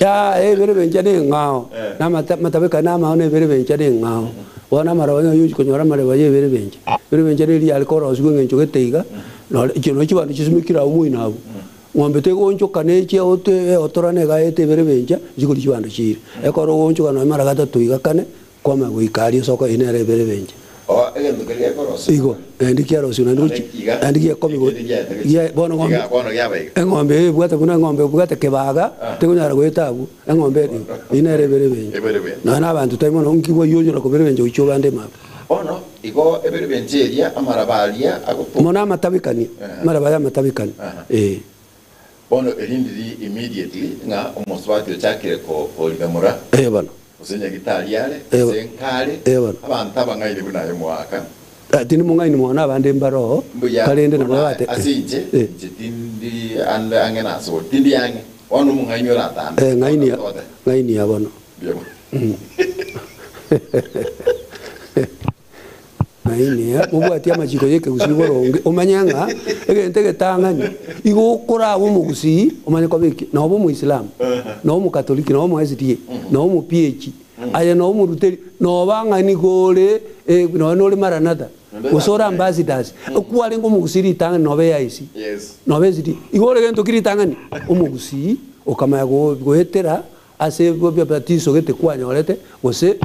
Yaya, ebere bencha neng'ao. Na amata amatabekani namao na ebere bencha neng'ao. Bono amaroba nigo yochi konyora amareba ya ebere bencha. Ebere bencha neri yare korosigwa eng'encho gete iga, nore echi nonye chibanto chisimekire abwo moino abwo. Ng'ombe tegoonchoka nechi ote eotorane iga aete ebere bencha, chikoria chibando chiire. Ekero ogoonchoka nonye mara gatato iga kane. Kwamanya goika aria ase oko inere ebere ebenche. Oo, egento keria gekorosiwa. Igo, naende kiarosiwa naende gochi, Naende iga, naende gekomi go, ekende giaete gochi. gia bono ng'ombe, Iga, bono giaba iga. eng'ombe eye ebwate buna eng'ombe ebwate kebaga, Ah. tekonyara goeta abwo, eng'ombe eri, inere ebere ebenche. Ebere ebenche. Nonya na abanto tari mono, nki bwaywo onyora kobera ebenche gochia obande emambia. Bono igo ebere ebenche eria, amaraba aria agotoka. Mono amatabekania, Aha. amaraba aya amatabekani, Aha. eh. Bono eri ndiri immediately ng'a omosubati ochakire ko korigamora. Eh bono. Gose nyagitari are, Eh, gose nkare, eh bono. abanto abang'aini buna aye omogaka. Ah, tindi mong'aini mono abande mbare oo, Mbuya, karende nabo bono bate ase inche, eh. inche tindi ande ang'e nase ore, tindi ang'e. Bono omong'aini oratambe, Eh, ng'aini bono tote. ng'aini ya bono. Mbuya mono. Nainee, mobwatie amachiko y'ekegusii boronge, omanye ng'a egento egetang'ani igo okorabe omogusii omanye koba eki, nobe omoislamu, nobe omokatoliki, nobe omo SDA, nobe omo PAG, aye nobe omoruteri, noba ng'a nigo ore nonya nore Maranatha, gose ore Ambassadors, okwarenge omogusii ritang'ani nobe AIC, nobe SDA, igo ore gento ki ritang'ani? Omogusii okamanya goetera Ase ebatiso gete kwanyorete, gose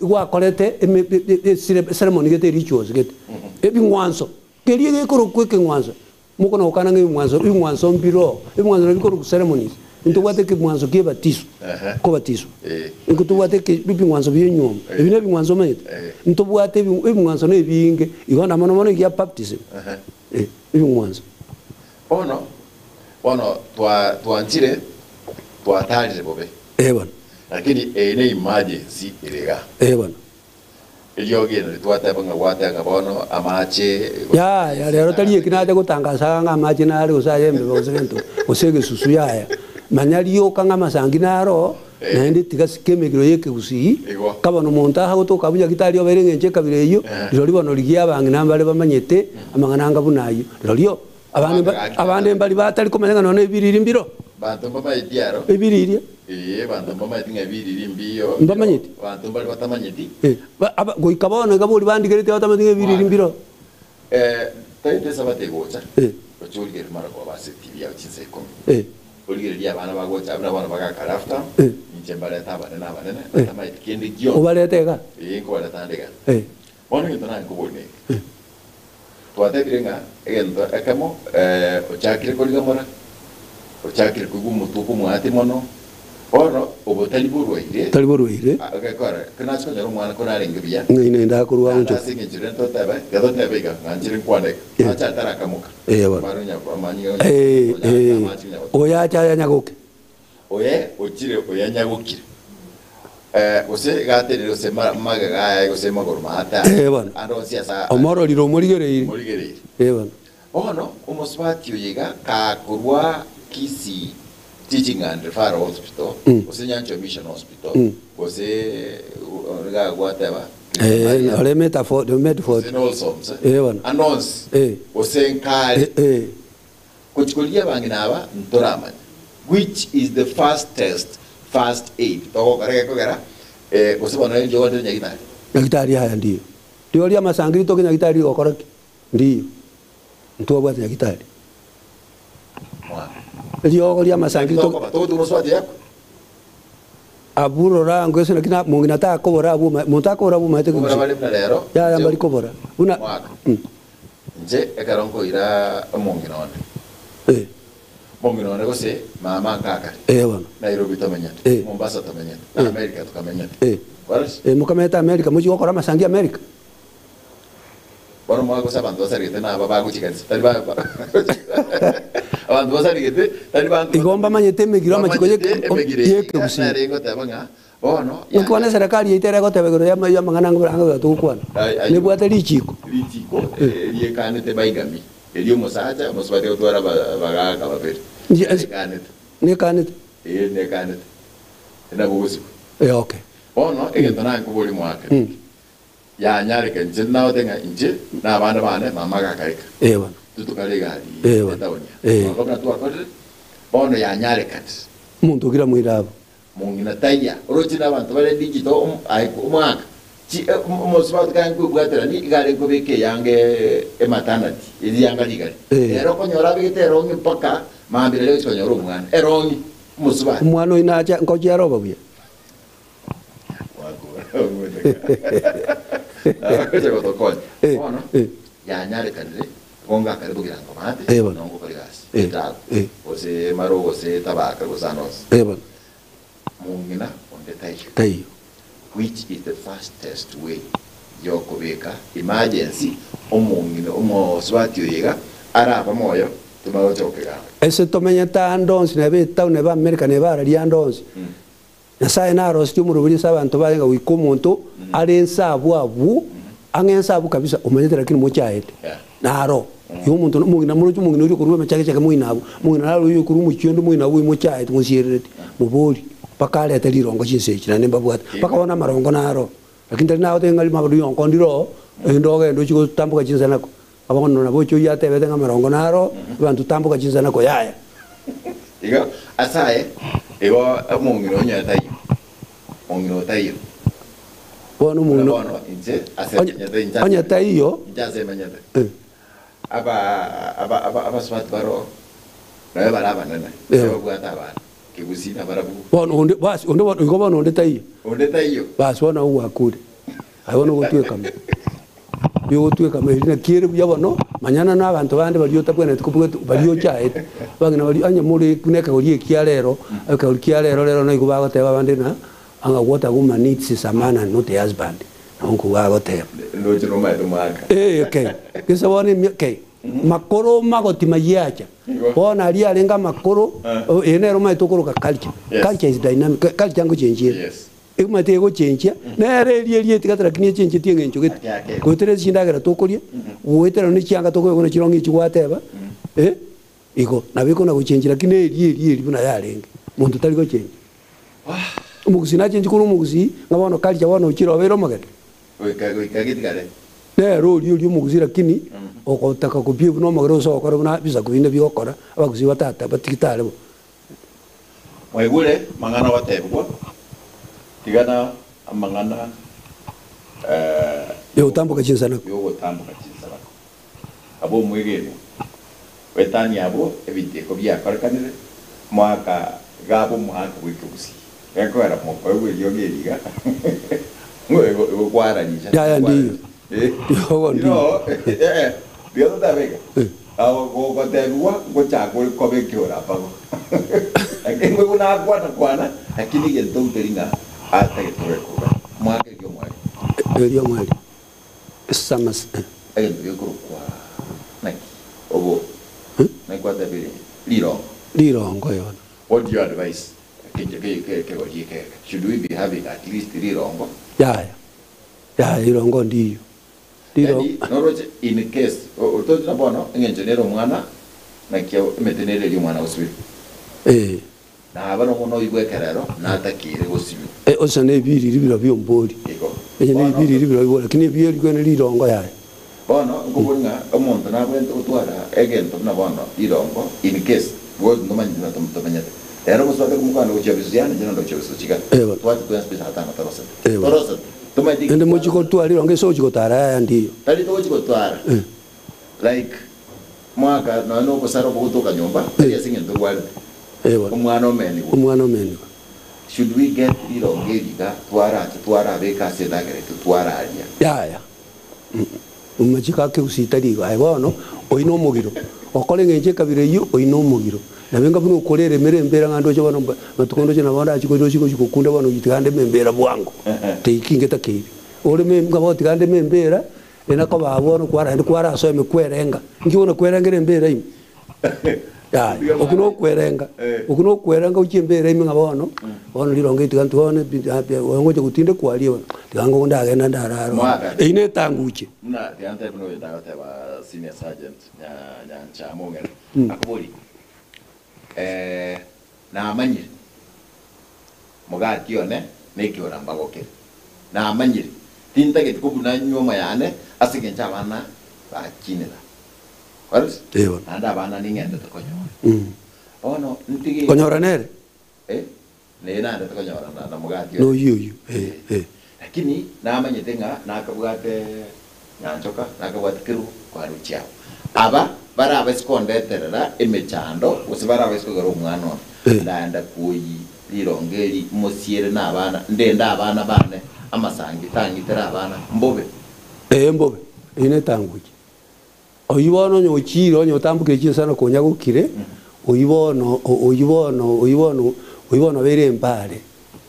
gwakorete ceremony gete rituals gete, ebing'wanso, keria gekorokwa ekeng'wanso, mokona gokana ng'a ebing'wanso, ebing'wanso mbiroo, ebing'wanso nabio bikorokwa ceremonies, ntobwate ekeng'wanso kia ebatiso, kobatiswa, ntobwate ebing'wanso bia enywomo, ebi ne ebing'wanso omanyete, ntobwate ebing'wanso na ebinge, igo na mono mono egia baptism, ebing'wanso. Bono, bono twa, twanchire, twatarire bobe. Ee bono. Lakini eye ne emergency ere igaa. Ee bono. Eriogi eri nario twateba ng'a gwateba ng'a bono amache. Yaya, rero tari eki nacha gotangasa ng'a amache nare gose aye embeba gose gento gose egesusu yaya. Manya rioka ng'a amasangi naro, naende tiga sika emegiro y'ekegusii, Igo. ka bono omonto acha gotoka abwo nyagitari obeire eng'encho ekabira eyio, rirorio bono rigia abang'ina mbare bamanyete amang'ana anga buna ayio. Rirorio Abande mba- abande mbari batari komanya ng'a nonya ebiriri mbiro. Banto mbamaeti aro. Ebiriria. Ee, banto mbamaeti ng'a ebiriri mbiyo. Mbamanyeti. Banto mbari batamanyeti. Eh, ba- aba- goika bono iga boria bandigereti batamanyeti ng'a ebiriri mbiro. Eh, taete esabato egocha, Eh. gocha origererie mara koba ase etibi yao chinsa ikomi. Eh. Origererie abana bagocha buna bono bagakare after, Eh. inche mbarete abanene abanene, Eh. batamaeti kende gionsi. Obarete iga. Ee, nkobareta ande iga. Eh. Bono egento nankobori neke. Twatebire ng'a egento ekemo ochakire korigamora, ochakire koigwa omotwe okomwati mono, bono obo tari borwaire. Tari borwaire. Gekora, nache konyora omwana kore arenge buya. Ng'a ine ndakorwa Naende onchoke. ase eng'encho ere totebe, tiga totebe iga, ng'a nchire nkwane iga. Nache atarakamoka. Eh, bono. Omwana onya amanyinga onya Eh, onya eh. amache onya gotoka. Oyo ache ayanyagoke. Oye ochire oyanyagokire, eh, gose gatenenire gose magega aye gose magoro maate aye, Eh, bono. ande onsi ase a- Omororire omorigereiri. omorigereiri. Eh, bono. Bono omosubati oyo iga kakorwa Kisii Teaching and Referral Hospital, gose Nyanchwa Mission Hospital, gose iga gwateba, Eh, ore Metaford, Medford. gose Nolsoms, Eh, bono. ande onsi, Eh. gose Nkare, Eh, eh. Gochia korigia abang'ina aba ntoramanya which is the fastest first aid togokora gekogera eh, gose bono inche ogoteba nyagitari. Nyagitari yaya ndiyo. Rirorio ri'amasangiri toke nyagitari rigokora ki? Ndiyo. Ntwabwate nyagitari. Mwana. Riogo ri'amasangiri toke. Tokoba togotuga omosubati yakwe. Abwo rora ango ase naki na mong'ina takobora abwo omae monto akobora abwo omaete Kobora kegusii. bare buna rero. Yaya inche mbari kobora. Buna Mwaka. mm. Inche ekero nkoira omong'ina one, Eh. omong'ina one gose mama nkakare, Eh bono. Nairobi tomenyete, Eh. Mombasa tomenyete, Eh. America tokamenyete. Eh. Kwarorire? Eh, mokamanyete America mochie gokora amasangi America. Bono moa gose abanto basarigete naba bagochia kanisa, tari ba abanto basarigete tari banto Igo mbamanyete emegiro amachiko ye bamanyete emegiro eye iga yekegusii. nere ngoteba ng'a Bono Naki bono eserekari yaito ere egoteba igoro y'amang'ana anga buna togokwana, Ai- ai- nebwate richiiko. Richiiko riekanete baigami, erio omosacha omosubati agotwara abagaaka babere. Nje- Nekanete. Nekanete? Ee, nekanete. Nabo ogosikwa. Eh, okay. Bono egento nankobori moake, yanyareka inche naote ng'a inche na abana bane mama agakaika. Eh, bono. Totokare egari Eh, bono. etaoni Eh. aa. Buna twakorire, bono yanyarekanire. Omonto okira moire abo. Mong'ina taiya, oroche nabanto bare digital aye omwaka chi omosubati kare nkwebwaterani iga are nkobeka eyanga ematanati eriyanga rigari ere okonyora abegete erongi mpaka mambia riria agochi konyora omwana erongi omosubati. Omwana oyio nache nkochia aroba buya. Agocha gotokonya. Eh, Bono, eh. yanyarekanire, igo ngakare bogirango maate, Eh, bono. nongo kore egasi, Eh, etago, eh. gose maro gose tabaka gose ande onsi. Eh, bono. Mong'ina onde taiyo. Taiyo. Which is the fastest way yokobeka emergency omong'ina omosubati oyo iga arabe moyo tomanye gocha gokegamba. Ase tomenyete ande onsi neba etown neba America neba araria ande onsi, Nyasaye narosetie omoroberi ase abanto baye ng'a goika omonto are ense abwo abwo, ang'e ense abwo kabisa omanyete lakini mochaete. Naro, igo omonto omong'ina moroche omong'ina oria okorwa emechagechage moino abwo, omong'ina naro oyio okorwa omochie onde moino abwo oyio mochaete mosierereti, mobori mpaka arete rirongo chinsa echi naende mbabwate. Mpaka bono amarongo naro, lakini tari nagotebia ng'a rimaba rionko ndire oo, erinde ogende ochie gotamboka chinsa nako. Bono nabo oche oyio atebete ng'a amarongo naro, abanto tamboka chinsa nako yaya. Igo ase aye, igo omong'ina onye taiyo, omong'ina oo taiyo. Bono Buna omong'ina bono inche ase onye menyete, inche onye ase taiyo. inche ase menyete, Eh. aba aba aba abasubati baroo, nabe bare abanene, Eh. babwate abana, kegusii nabarabwo. Bono onde basi onde bono igo bono onde taiyo. Onde taiyo. Basi bono agwo gwakure. Aye bono ogotweka mo. Rigotweka mo eri naki ere buya bono, manyana na abanto bande baria otabwenereti kobwati baria ochaete. Abang'ina baria onye more buna ekegori eki kia rero, ekegori kia rero rero naigo bagoteba abande ng'a ng'a what a woman needs is a man and not a husband, nabo nkobua bagoteba. Ndoche nomaete omwaka. Ee okay. Gese bono emia okay. Makoro magoti mayia acha. Igo. Bono aria arenge amakoro, eye nere omanyete okoroka culture. Yes. Culture is dynamic, culture ngochenchia ere. Yes. Ekemanyeto egochenchia, nere eria eria etigate lakini echenchetie eng'encho gete. Ake ake. Goetera ase chindagera tokoria, goetera nonye chianga tokobeka buna chirong'i echi gwateba, eh, igo. Nabo ekona gochenchia lakini eria eria eria buna yarenge, monto tari gochenchia. Omogusii nachenchie korwa omogusii, ng'a bono culture bono ochire obeire omogeni. Goika goika getigare. Nere oria oria omogusii lakini, ogotaka kobie buna omogere gose ogokora buna ebisaku binde bigokora, abagusii batata batigete are bo. Mwaigure amang'ana ogotebigwa, tigana amang'ana Yogotamboka chinsanako. yogotamboka chinsanako. Abwo omwegenwa, goetania abwo ebinto eko biakorekanire, mwaka iga abe omwaka bw'ekegusii. Gekogera mokoegwa eriogi eri iga, igo kwararisha. Yaya ndiyo. Riogo ndiyo. Rigo totebe iga, gogotebigwa ngochaka ore koba ekiora apago. Lakini ngwe buna akwana kwana, lakini egento nkeri ng'a atagete goekoga. Mwaka erio omweri. Erio omweri. Esamas. Egento gekorokwa naki? Obo. Naki gwatebire? Rirongo. Rirongo yono. What do you advise kegori eke eke? Should we be having at least rirongo? Yaya, yaya rirongo ndiyo. Riro. Yaani noroche in case toche na bono eng'encho nere omwana naki emete nere eria omwana agosibirwe. Eh. Naba nomo noigwe ekerero natakeire gosibirwa. Eh, ose na ebiriri bira biombori. Igo. Onye na Bono ebiriri bira bibori, lakini ebieri kwene rirongo yaya. Bono nkobori ng'a omonto nabwenerete gotwara egento buna bono rirongo in case because ntomanyeti buna tomenyete. Rero omosubati akomokwana gochia bisusu yaani inche nonde gochia bisusu chiga Eh bono. twati twensi pesa atano torosete. Eh bono. Torosete. Tomaeti Naende mochie twarosete. gotwara rirongo ase ogochia gotara yaya ndiyo. Tari togochia gotwara Eh. like mwaka nonya na obosara obogotoka nyomba tari ase eng'encho torwarete. Eh bono. Omwana omenigwe. Omwana omenigwe. Should we get rirongo eri iga twarache twarabeka ase endagera yaito twararia? Yaya. Amachiko ake gose tari igo. Aye bono, oyio nomogiro. Gokora engencho ekabira eyio, oyio nomogiro. Nabo enga buna okorera emere embera ng'a ndoche bono mba matuko ndoche nabo ndache koira gochia gokunda bono tiga ndeme embera bwango. Teiki ngetakeire. Oreme ng'a bono tiga ndeme embera, ere nakoba bono kwara naende kwarasoa ime kwerenga. Inki bono kwerengera embera ime? Yaya, okwo nokwerenga, okwo nokwerenga gochia embera ime ng'a bono, bono rirongo eri tiga ntwe bono ngocha gotindekwa aria bono, tiga ngogo ndagenda ndarara ororo. Mwaka. Eyio netanguche. Buna tiga ntebi buna oyo ndagoteba senior sergeant Nyanchama Ong'era, akobori namanyire mogati one nekiora mbagokere, namanyire tintageti kobuna nyuomo yane ase eng'encho abana bakinire. Kwarorire? Eh, bono. Naende abana ning'endete konyora. Mm. Bono ntige Konyora nere? Eh, naye naendete konyora na na mogati oye. Noyio oyio, eh, eh. Lakini namanyete ng'a nakabwate nyanchoka, nakabwate kerubo kwaruchia abo. Aba barabaise kondeterera emechando gose barabaise kogera omwana one. Eh. Ndaenda koyi rirongo eri mosiere na abana, ndende abana bane. Amasangi tang'itera abana, mbobe. Ee mbobe, eyio netanguche. Oyio bono onye ochiire onye otambokire chinsana konya gokire, oyio bono oyio bono oyio bono oyio bono obeire embare.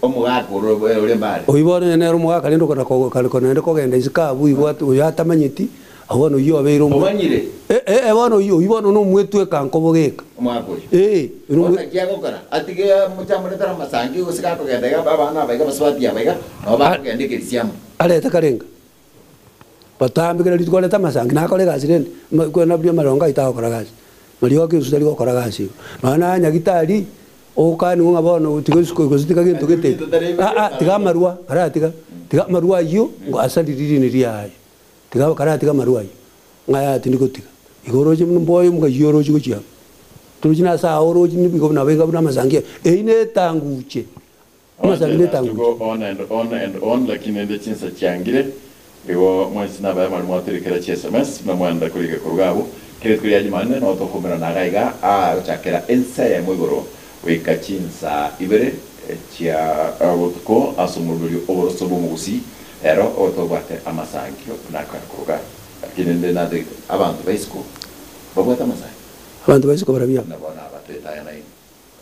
Omogaka ore ore embare. Oyio bono onye nere omogaka rende okona ko kare ko naende kogenda isiko abwo igo ati oyo atamanyeti, abwo bono oyio obeire omo Omanyire. Eh eh bono oyio oyio bono nomwetwe ekankobo geka. Omogaka oyio. Ee, Bono naki agokora? Atige mochamoretera amasangi gose gakogenda iga abana aba iga abasubati aba iga nabo bakogenda ekerisia amo. Arete karenga. Batambe kera rituko arete amasangi nakore egasi rende, kwena buria amarongo aito agokora gasi. Mariogo ake tari gokora gasi igo. Nonya na nyagitari, ogokanigwa ng'a bono tiga isiko gose tiga gento gete eke, aa tiga amarwa karatiga, tiga amarwa ayio asari ririni riaye. Tiga karatiga amarwa ayio, ng'a yaya tindi gotiga. Igo oroche buna mboyo omogayia oroche gochia abwo. Torochi nase ao oroche nigo nabo enga buna amasangi aya, eyio netanguche. Amasangi Onde netanguche. to go on and on and on lakini ende chinsa chiangire igo mwensi nabaye mwari mwatorikera chi sms buna mwanda korika koruga abwo kera rituko ria jumanne nabo tokomerana iga iga aa gochakera ensa eyemo igoro goika chinsa ibere chia botuko ase omoroberio oboroso bw'omogusii ero tobwate amasangio buna akare koruga lakini ende natagete abanto ba isiko babwate amasangio Abanto ba isiko barabwo aba. Buna bono aba toetaya nainwe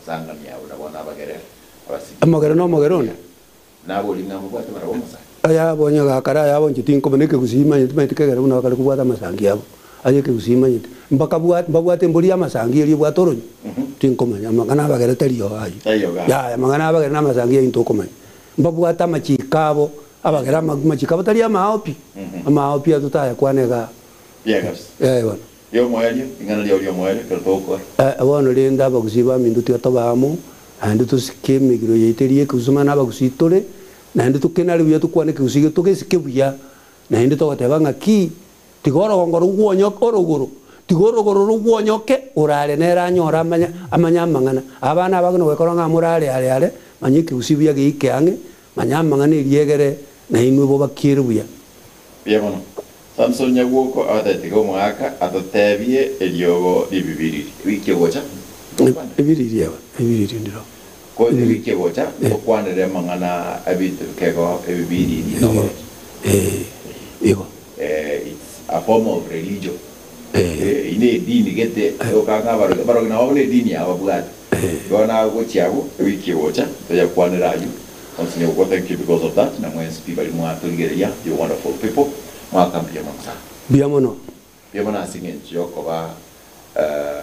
Sang'ani abwo nabo nabagere abasibwa. Omogere nomogere onde. Naborie ng'a mobwate barabwo amasangi. Ayabo onye gakare ayabo inche tinkomanya ekegusii manyete timanyeti kegere buna bakare kobwata amasangi abo aye ekegusii manyete mbakabwate mbabwate embori y'amasangi eria ebwate oronyo tinkomanya amang'ana abagere tari oo ayio Taiyo gaki. yaya amang'ana abagere na amasangi ayio ntokomanya mbabwate amachiko abo abagere ama amachiko abo tari amaao pi amaao pi ayio totayakwana igaa Buya kabisa. Yaya bono. Ri'omoerio, ring'ana riao ri'omoerio ekero togokora. Bono rende abagusii baminto tiga tobe amo, naende tosike emegiro yaito eria y'ekegusii mani abagusii tore, naende tokenare buya tokwane ekegusii egetwe togesike buya, naende togoteba ng'aki, tiga orogongo rogwonyoke orogoro, tiga orogoro rogwonyoke orare nere anyore amanye amanye amang'ana. Abana aba buna goekora ng'a morare are are, manya ekegusii buya geike ang'e, manya amang'ana eria egere nainwe bobakiere buya. Mbuya mono. Samson Nyagwoko agotetige omogaka atotebie eriogo ri'ebibiriri. Ewiki egocha tokwane. Ebiriri eba, ebiriri ndiro. Ko ewiki egocha tokwanere amang'ana ebinto bikego ebibiriri na oborogi. Eh, igo. It's a form of religion. Eyio ne edini gete okanga abarogi, abarogi nabo ne edini yabo babwate. Igo nagochia abwo ewiki egocha toyakwanere ayio. Onsi Nyagwoko thank you because of that na mwensi pi baria mwatorigereria you wonderful people. Mwaka mbuya mono sana. Mbuya mono. Mbuya mono ase eng'encho yokoba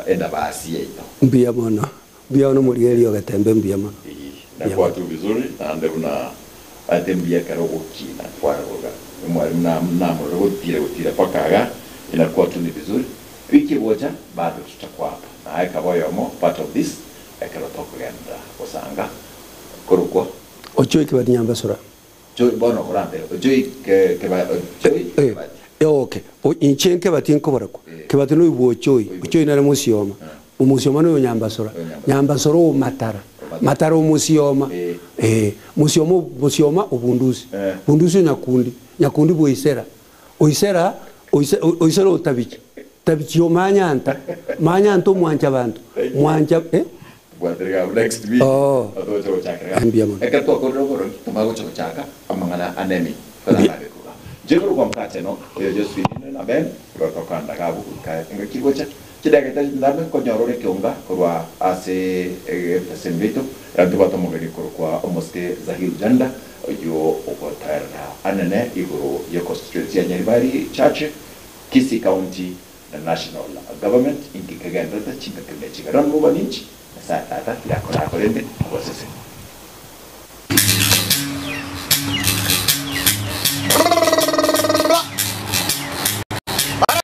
endabasi yaito. Mbuya mono. Mbuya mono omorigereria ogetembe mbuya mono. Eeh nakwatwe vizuri naende buna ate mbuya ekero ogokina kware koruga omwalimu namorore gotira gotira mpaka iga inakuwa tu ni vizuri wiki egocha bado tutakuwa hapa naye kaba oyomo part of this ekero tokogenda gosanga korokwa. Ochoe kebati nyambasura. Joy bono okorambera Joy ke keba Joy Eh, kebati. eh, okay. O- Inche nkebati nkoborakwa. Eh. Kebati noibwa Ochoi. Oibwa Ochoi nere mosioma. Omosioma noyo Nyambasora. Oyo Nyambasora. Nyambasora omatara. Omatara. Matara omosioma. Eh. Eh, mosioma mosioma obundusi. Eh. Bundusi o Nyakundi. Nyakundi bwa Oisera. Oisera Oise Oisera o Tabichi. Tabichi o Manyanta. Manyanta omwanchabanto. Thank you. Mwancha eh. Bwatire iga next week Oo. togocha gochakera iga. Mbuya mono. Ekero twakorire oborogi tomanye gocha gochaka amang'ana ane Mbuya. korarabe korwa inche korwa mkache no oyo Josephine inde na Ben igo tokanda iga abwo goika engaki egocha chidakika chitari chintambe nkonyora ore ekeunga korwa ase egeseni giaito ekero tobwate omogeni korokwa omosike Zahir Janda oyio ogotaerera anene igoro ye constituency ya Nyaribari Church Kisii County na national government inki kegenderete chingaki buna echi. Iga nonye mobani inchi, Nyasaye Tata tirakora korende abosese.